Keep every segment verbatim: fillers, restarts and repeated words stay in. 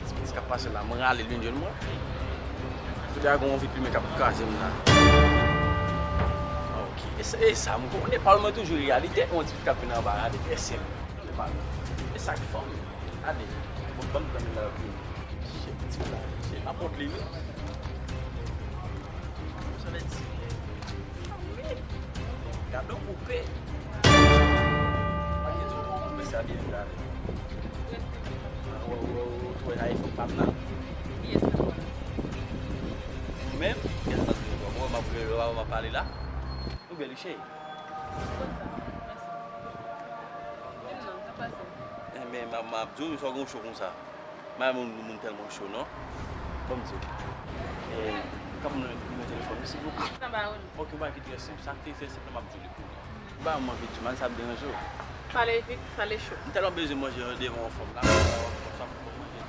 Ti pitit k ap pase la, mwen rale l vin jwenn mwen. Kote a gen yon vi plimen k ap kraze m la. Ah, ok. E sa, e sa, m konnen pawòl mwen toujou reyalite. Yon ti pitit k ap vin anba, gade, e se m. E sa k fè m. Gade. Bon, ban m pran la, ok. Shit, ti la, shit, m ap mont li, wi. Sa vle di, gade w koupe. Pa gen di w koupe sa byen la. Ou, ou, ou, ou twè iPhone pa m nan? Ou menm? Kèl sa di w? Ou wè m ap, ou wè m ap pale la? Ou bèl wi, cheri. Enben, m ap, m ap di w, sa w gen w cho konsa. M pa renmen moun, moun tèlman cho, non. Ban m di w. Eh, kòman nimewo telefòn ou, silvouplè? Nan ba ou. Ok, yon bagay ki trè senp. Sa k te fè senp la, m ap di w li pou ou. Ba m anvi di mal, sa ap deranje w. Pale vit, pale cho. M tèlman bezwen manje devan yon fanm la, m pa wè yon fanm pou manje.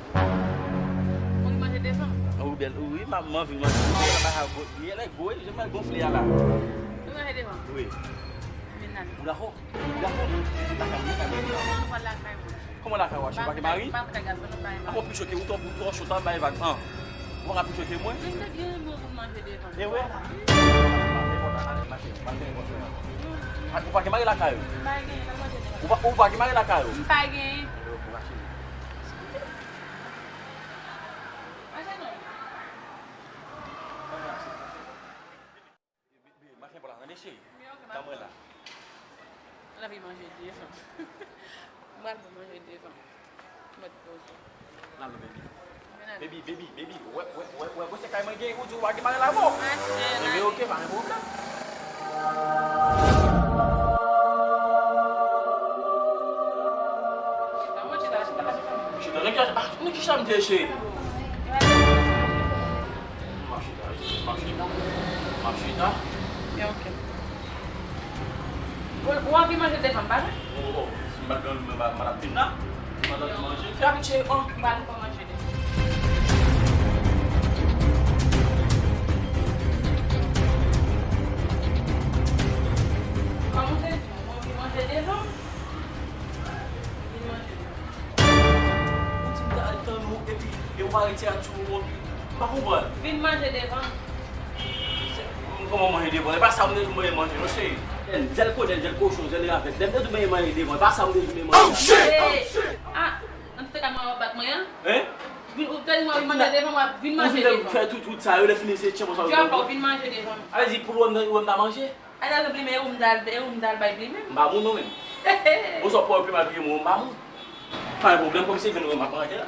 Ou anvi manje devan? Wi, bèl, wi, m ap, m anvi manje. Li genlè gwo, li genlè gwo, wi, jan l gonfle a la. Ou manje devan? Wi. Men n ale. Ou dakò? Ou dakò? Lakay mwen, lakay mwen. Non, nou pral lakay mwen. Kòman lakay w a cho? Pa gen mari? Pa gen gason, nou pa gen mari. Ankò pli cho ke ou, ou twò cho, sa bay vag, an. Ou pa ka pli cho ke mwen? Men m te byen renmen w pou n manje devan. E vre? Ou pa gen mari lakay ou? M pa gen, n ap manje devan. Ou pa, ou pa gen mari lakay ou? M pa gen. Mache non. Mache pa la, tande cheri. Tann mwen la. L anvi manje devan. M pral pou manje devan. Mèt poze. Nan non, baby. Baby, baby, baby. Wè, wè, wè, wè, wè, se kay mwen gen, ou di ou pa gen mari la, bon. Enben, ok, pa gen pwoblèm. Chita, nan ki, ah, nan ki chanm te, cheri? M ap chita, m ap chita, m ap chita. Ya, ok. Ou, ou anvi manje devan m, pa vre? Oh, oh, si m pa t gen, m pa, m pa t ap vin la. M pa t ap manje. Fè apitye, oh. M pa t ankò manje devan. Kòman w te di m? Ou anvi manje devan m? Vin manje devan m. Ou di m ta al tann ou, epi, e ou pa retire ti ou, m pa konprann. Vin manje devan m. Se, m kòman manje devan? E pa sa m te di w mwen manje, non, cheri. Zèl, zèl koden, zèl kochon, zèl ravèt. Lè m te di w mwen manje devan, e pa sa m te di w mwen manje. Oh, shit! Hey! Ah, nan tout ka, mwen w ap bat mwen an? Hein? Vin, ou te di mwen vin manje devan, mwen ap vin manje devan. Ou vin fè tout, tout sa, yo lè fini se tchanpan sa ou vin manje. Vin manje devan. Ale di pou ou wè m, ou wè m ta manje? Ay, ta plimen, e ou m t al, e ou m t al bay plimen? M pa moun non menm. Ou sot pran plimen al piye mwen, m pa moun. Pa gen pwoblèm, kòm se vin mwen m ap manje la.